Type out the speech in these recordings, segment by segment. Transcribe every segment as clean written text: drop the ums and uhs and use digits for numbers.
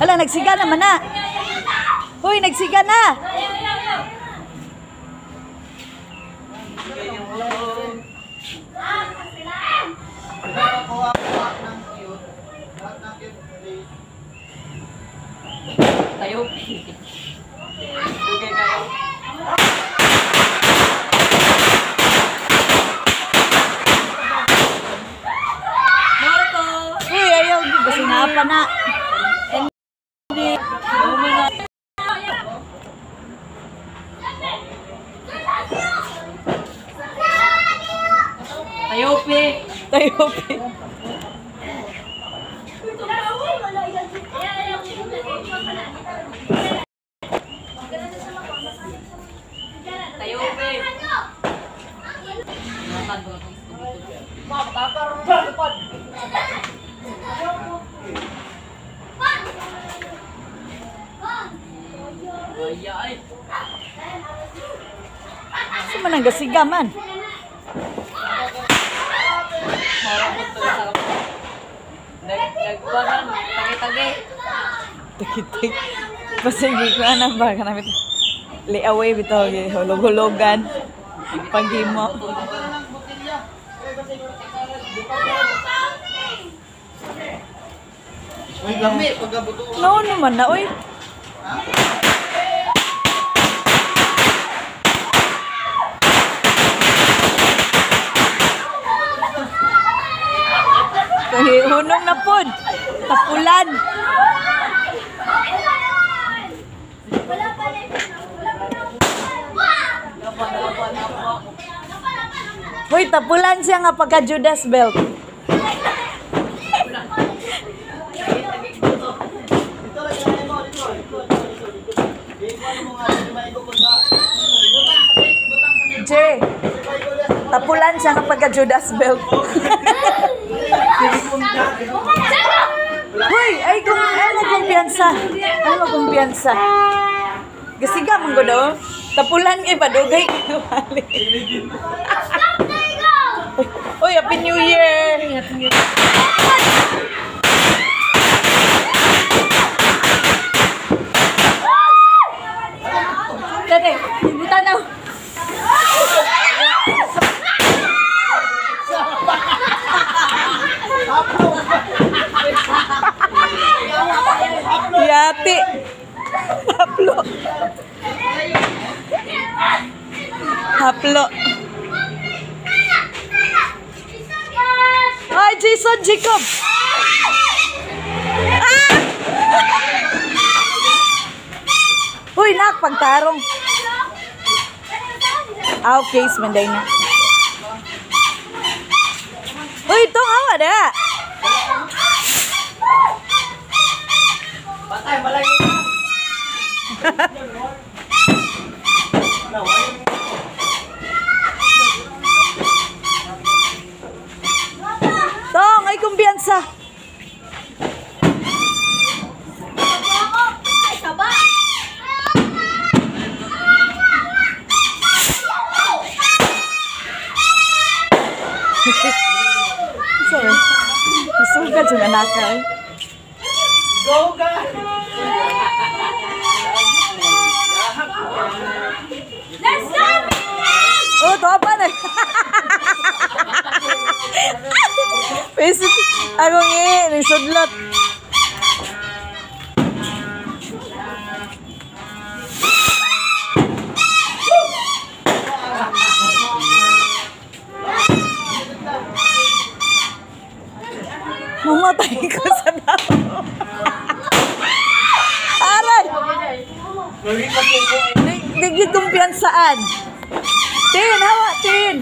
Hala, nagsiga naman na. Hoy, nagsiga na. Tayo. Dugay kayo. Marco. Uy, ayaw, basta naa pa na. Tayo, pe. Tayo, pe. Tayo, pe. Ay, ay. Sa man ang gasiga man. Nagkuhanan, tagi-tagi. Tagi-tagi. Pasig ko na ba kanamit. Lay away bitaw hulog-hulogan. Paghimo. No naman na oy. Kay hunong na pod. Tapulan. Hoy, tapulan siya nga pagka Judas belt. Jay, tapulan siya nga pagka Judas belt. Hoy, ay kung ay mo kumpiyansa. Ay mo kumpiyansa. Gasiga man gud oh. Tapulan kay padugay kayo balik. Hoy, Happy New Year. Happy New Year. Dede, buta na. Yati. Haplo. Haplo. Ay, Jason Jacob. Ah! Uy, nak, pagtarong. Ah, okay, manday na. Uy, itong awa na. Patay, malagi na. Tong, ay kumpiyansa. Sorry. Isugad sa anak eh. Go, guys! Let's go! Oh, topa na. Pisit, akong nisudlot. Mamatay ko sa tao. Aray! Di gyud kumpiyansaan. Tin, hawa, tin.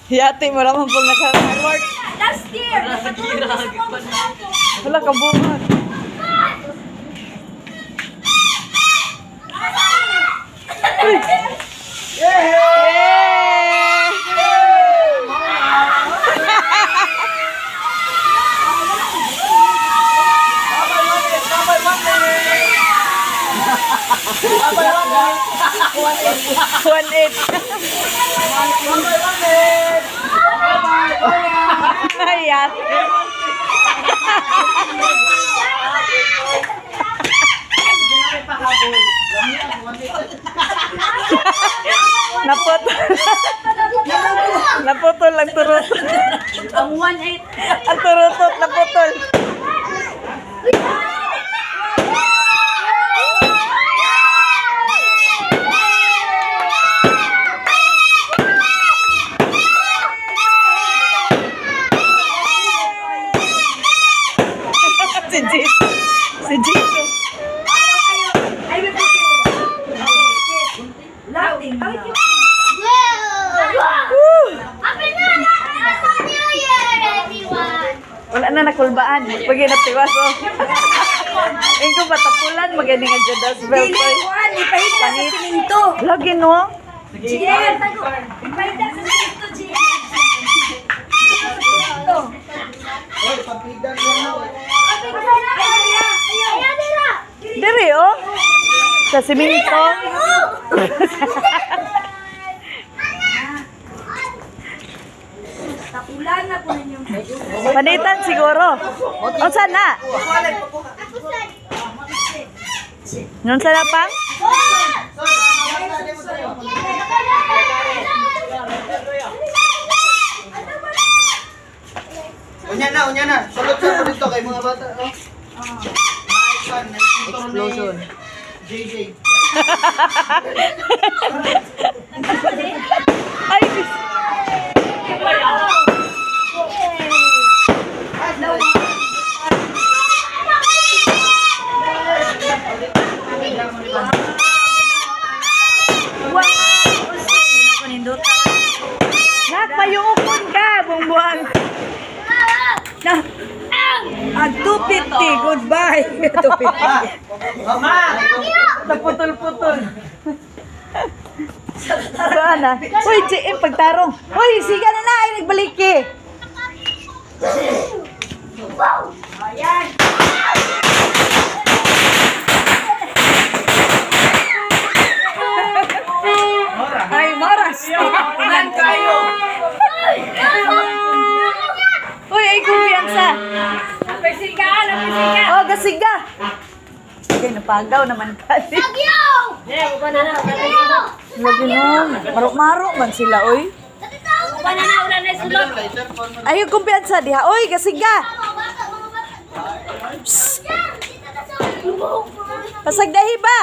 Yati mo naman pag naka-work. Last year! Wala ka buhat. Uy! Yeah! 1-8. Ayan. Naputol. Naputol ang turutot. Ang 1-8. Ang turutot naputol. Si Jito. Si Jito. Woo! Happy New Year, everyone! Wala na nakulbaan. Pag inatiwas, oh. Ingko patapulan, magaling ang Judas Belt. Dili Oy. kuan, ipahita sa Pangit. siminto. Lagi, no? GM, ipahita sa siminto, GM. Diri, oh. Sa siminto. Tapulan na po ninyong Panitan siguro. O sana? Nun sana pang? Unya na, unya na. Sulod sa dito kay mga bata. Oh. Explosion. JJ. Ay, bis. Nak, mayuukon ka, bungbuang. Na, ang 250, goodbye. 250. Mama! Naputol-putol. Saan na? Uy, GM, pagtarong. Uy, siga na na, ay nagbalik eh. Ay, maras. Unan kayo. Uy, ay kumpiyansa. Napersigaan, napersigaan. Oh, gasiga. Okay, napagaw naman ka. Yeah, uban na na. Lagi no. Maro-maro man sila, oy. Uban na na, ulan na sulod. Ay, yung kumpiyansa diha. Oy, gasiga. Pasagdahi ba?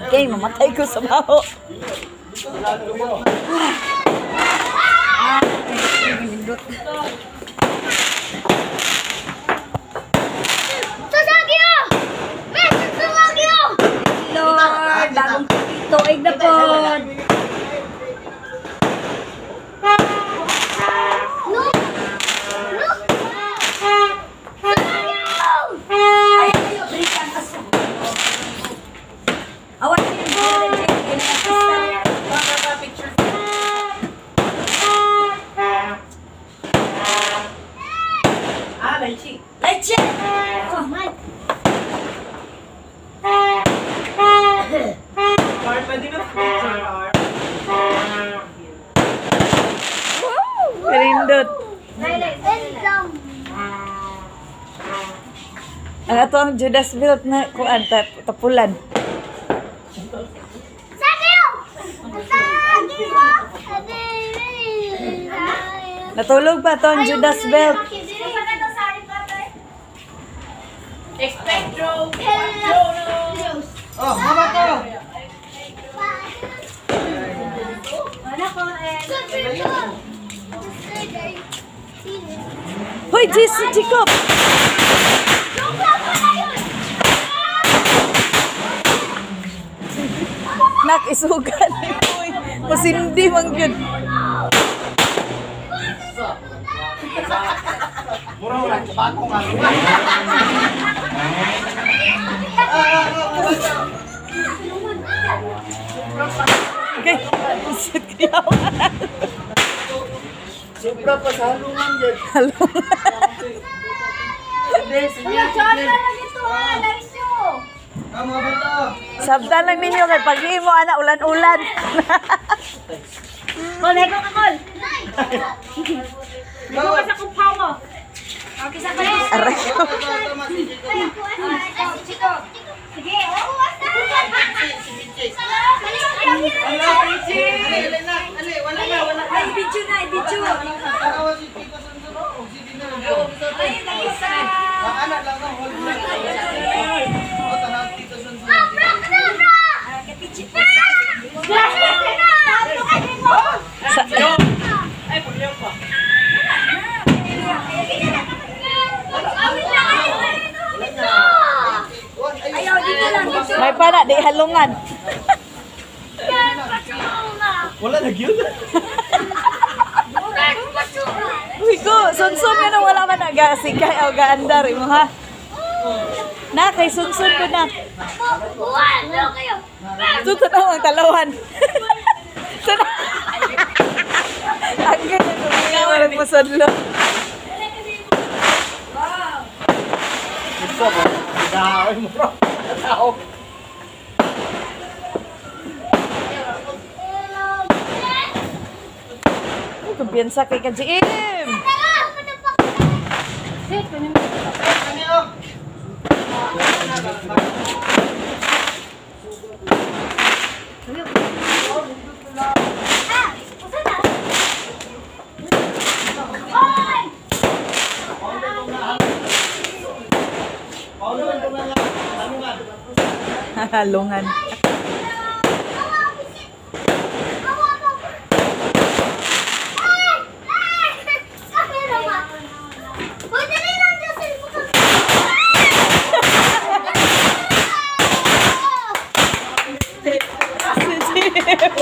Okay, mamatay ko sa baho. Lord, bagong tuig na po. Ay, ayo, berikan aso. Awan yung Ah, lychee. Leche! Oh, my. Car, pwede ba picture, car? Karindot. Ang ato ang Judas Belt na kuan tapulan. Natulog pa to ang Judas Belt. Expect Joe. Oh, mama to. Hoy, Jesus, Jacob! Nak, isugan ni Uy. Masindi man gyud. Mura wala bago nga. Okay. Sit kayo. Sobra pa sa halungan dyan. Uy, chota lang ito ha. Nice. Ah, mga bata. Sabtan lang ninyo kay pag mo ana ulan-ulan. Kol, hego ka, Kol. Go! Sa kumpaw mo. Okay, sa kayo. Aray ko. Sige, oh. Ali, na. Ali, wala na, wala na. Ay, video na, video. Tanawa si Tito Sunsun, oh. Si Tito Sunsun. Ay, nag-isa. Ang anak lang, oh, hold lang. Oh, tanawa si Tito Sunsun. Sa Ay, paglaw pa. Ayaw, dito lang, dito. May pana di halungan. Wala na gyud. Uy ko, sunsun ka na wala man nagasikay o gaandar imo ha. Na kay sunsun ko na. Tutanaw ang talawan. Tanaw. Ang ganda ko niya walang masadlo. Uy, kumpiyansa kay ka GM. Halungan.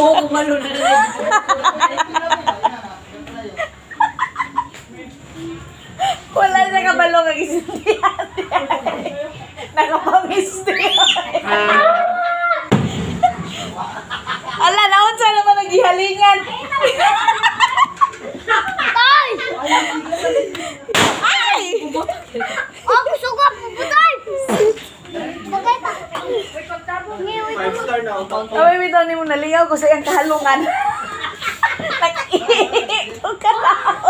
Oo, kumalo na rin. Wala na kabalong ang isintihan. Nakapamisti. Ala, naon sa naman ang gihalingan. Ay! Oh, gusto ko, puputay! Bagay pa. Five star na ako. Away bitaw ni mo nalingaw ko sa iyang kahalungan. Nakaihi ko ka tao.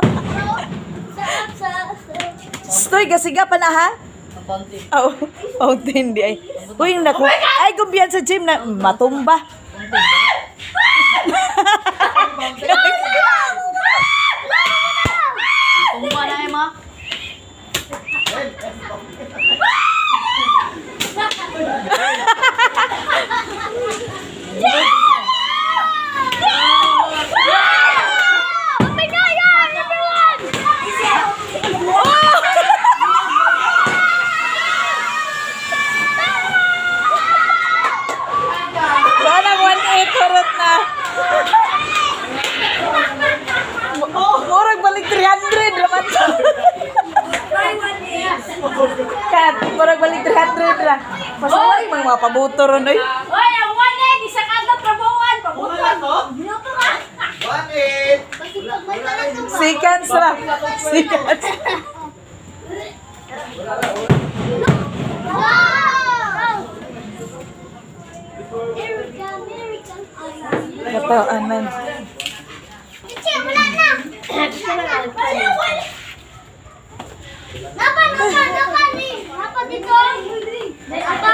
Stoy, kasiga pa na ha? Oh, fountain di ay. Uy, naku. Ay, kumpiyansa gym na matumba. Tumba na, Emma. Oh my God, yeah, number one! Sana 1-8 harot na. Oh, murag balik 300 raman. Kat, murag balik 300 ra. Pasaway mga mga pabuto ron oy. Oy, ang 1-8, isa kada trabawan. Pabuton. Binuto ka! 1-8. Seconds ra. Seconds. Wow! America, American Kataanan. Chichi, wala na! Wala na! Wala, wala! Napa, napa, napa, ni! Napa dito! Napa!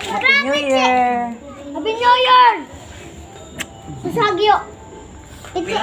Happy New Year. Happy New Year! Sasagyo! Ito!